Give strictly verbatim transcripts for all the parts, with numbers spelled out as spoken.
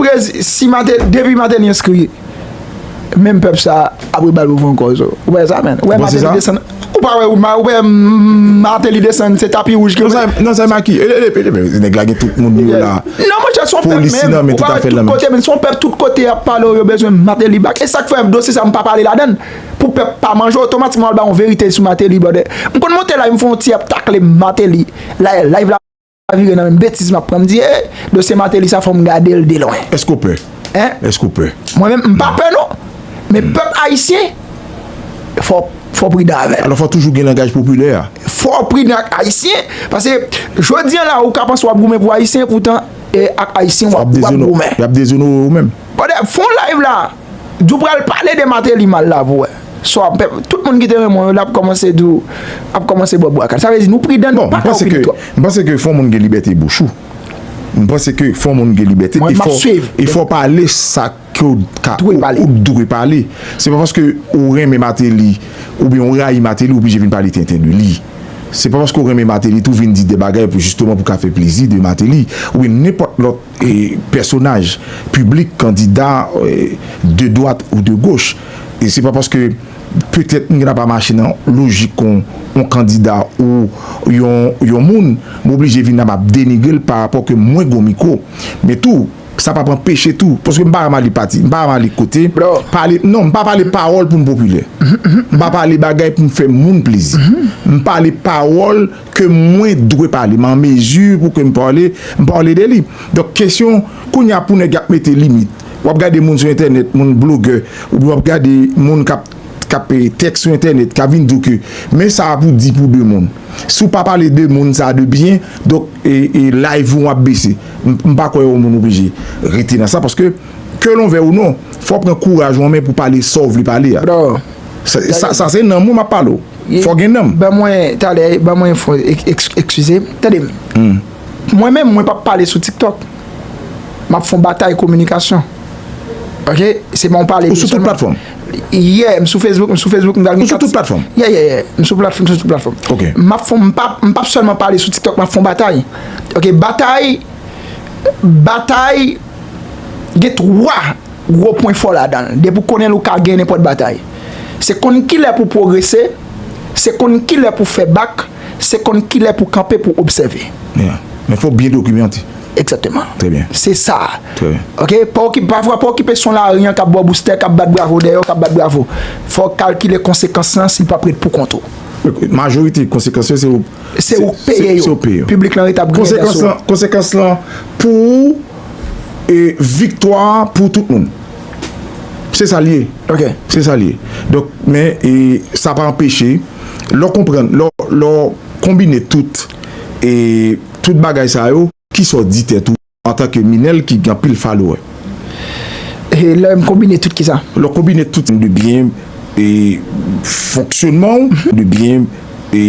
Rezi- si Martelly, depi Martelly enskri, menm pèp sa ap rebale pou fè yon kòz. Ou wè sa, menm. Ou wè Martelly desann. Ou pa wè, ou wè Martelly desann, se tapi wouj ki. Non, sa, non, sa Maki. E, e, e, e, nèg la gen tout moun yo la. Non, monchè, se yon pèp, men, ou pa wè tout kote, men se yon pèp tout kote ap pale, yo bezwen Martelly back. E sa k fè dosye sa, m pa pale ladan l. Pou pèp pa manje, otomatikman, al ba yon verite sou Martelly, brother. M konn monte la, m fè yon ti ap takle Martelly. La, live la vire nan menm betiz m ap pran. M di, "Eh, dosye Martelly sa, fò m gade l de lwen." Èske w pè? Hein? Èske w pè? Mwen menm, m pa pè non. Men pèp ayisyen, fò, fò pridan avè l. Alò, fò toujou gen langaj popilè a. Fò pridan ak ayisyen. Paske, jodi a la, ou ka panse w ap goumen pou ayisyen, poutan, e ak ayisyen, w ap, w ap goumen. Y ap dezonore ou menm. Brother, fè yon live la. Di w pral pale de Martelly mal la pou wè. Sa w ap, tout moun ki te renmen w yo la ap kòmanse di w, ap kòmanse ba w bwa kale. Sa vle di nou pridan, nou pa ka opine twòp. Bon, m panse ke fò moun gen libète bouch ou. M panse ke fò moun gen libète e fò, e fò pale sa ke w ka, ou dwe pale. Se pa paske ou renmen Martelly oubyen ou rayi Martelly, ou oblije vin pale tenten de li. Se pa paske ou renmen Martelly tou vin di de bagay pou jisteman pou ka fè plezi de Martelly oubyen nenpòt lòt e, pèsonaj piblik, kandida, e, de dwat ou de goch. E se pa paske petèt m gentan pa mache nan lojik yon, yon kandida ou yon, yon moun, m oblije vin ap denigre l pa rapò ke mwen gon mikwo. Men tou, sa p ap anpeche tou, paske m pa renmen ale pati, m pa renmen ale kote, pale, non, m pa pale pawòl pou m popilè. M pa pale bagay pou m fè moun plezi. M pale pawòl ke mwen dwe pale, m an mezi pou ke m pale, m pale de li. Donk, kesyon, kounye a pou nèg ap mete limit. W ap gade moun sou entènèt, moun blogè, oubyen w ap gade moun k ap, k ap, e, tèks sou entènèt, k ap vin di w ke, men sa a pou di pou de moun. Si w pa pale de moun sa a de byen, donk, e, e, live ou ap bese. M, m pa kwè yon moun oblije rete nan sa, paske, ke l on vle ou non, fò w pran kouraj ou an men pou pale sa w vle pale a. Sa, sa, sa se nanm ou m ap pale w. Fò gen nanm. Ban mwen, talè, ban mwen fò, ek-, eks-, ekskize m. Tande m. Mwen menm, mwen p ap pale sou TikTok. M ap fè yon batay kominikasyon. Ok? Se pa yon pale. Ou sou tout platfòm? Yeah, m sou Facebook, m sou Facebook, m pral gen kat. Ou sou tout platfòm? Yeah, yeah, yeah. M sou platfòm, m sou tout platfòm. Ok. M ap fè, m p ap, m p ap sèlman pale sou TikTok, m ap fè yon batay. Ok, batay, batay, gen twa gwo pwen fò ladan l. Depi w konnen l, ou ka gen nenpòt batay. Se konn kilè pou pwogrese, se konn kilè pou fè bak, se konn kilè pou kanpe pou obsève. Yeah. Men fò w byen dokimante. Egzakteman. Trè byen. Se sa. Trè byen. Ok? Pa okipe, pafwa pa okipe son lari an k ap ba w boustè, k ap bat bravo dèyè w, k ap bat bravo. Fò w kalkile konsekans lan si l p ap ret pou kont ou. Majorite konsekans yo se ou. Se ou k peye yo. Se ou k peye yo. Piblik lan ret ap griyen dèyè sou ou. Konsekans lan, konsekans lan pou ou e viktwa pou tout moun. Se sa l ye. Ok. Se sa l ye. Donk, men, e, sa pa anpeche, lè w konprann, lè w, lè w konbine tout, e, tout bagay sa yo, kisa w di tèt ou antanke Minel ki gen anpil follower? E lè m konbine tout kisa? Lè w konbine tout de byen, e, fonksyonman w, de byen, e,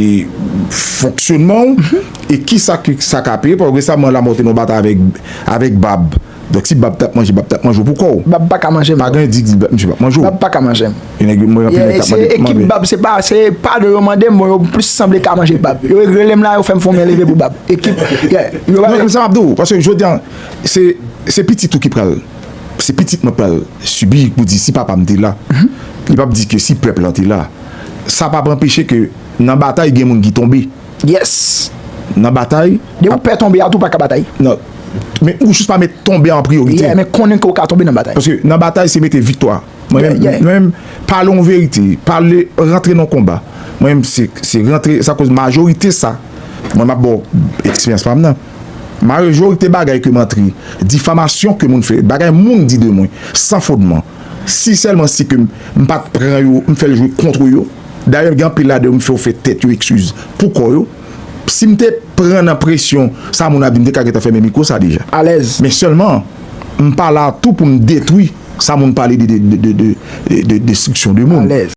fonksyonman w, e kisa ke sa ka peye, paske resaman la m te nan batay avèk, avèk Bab. Donk si Bab t ap manje, Bab t ap manje w pou kò w. Bab pa ka manje m. Pa gen di, di Bab, misye p ap manje w. Bab pa ka manje m. E nèg yo, mwen gen anpil nèg k ap mande, ekip mande. Bab, se pa, se pa de yo mande m, bon, yo plis sanble ka manje Bab. Yo rele m la, yo fè m fè yon men leve pou Bab. Ekip, yeah, yo pa. Non, men sa m ap di w, paske jodi a, se, se pitit ou ki pral, se pitit mwen pral sibi pou di si papa m te la, li p ap di ke si pèp lan te la. Sa p ap anpeche ke nan batay gen moun ki tonbe. Yes. Nan batay. Depi w pè tonbe a tou, pa ka batay. Non. Men ou jis pa met tonbe an priyorite. Yeah, men konnen ke w ka tonbe nan batay. Paske nan batay, se mete viktwa. Mwen menm, yeah, yeah, mwen menm, pale yon verite, pale, rantre nan konba. Mwen menm, se, se rantre, sa koz majorite sa, mwen m ap ba w eksperyans pa m nan. Majorite bagay ke m antre, difamasyon ke moun fè, bagay moun di de mwen, san fondman. Si sèlman si ke m, m pa t pran yo, m fè l jwe kont yo. Dayè, gen anpil ladan yo, m fè yo fè tèt yo eskiz pou kò yo. Si m te pran nan presyon, sa moun ap di, m te ka gentan fèmen mikwo sa deja. Alèz. Men sèlman, m pa la tou pou m detwi sa moun pale de, de, de destriksyon de moun. Alèz.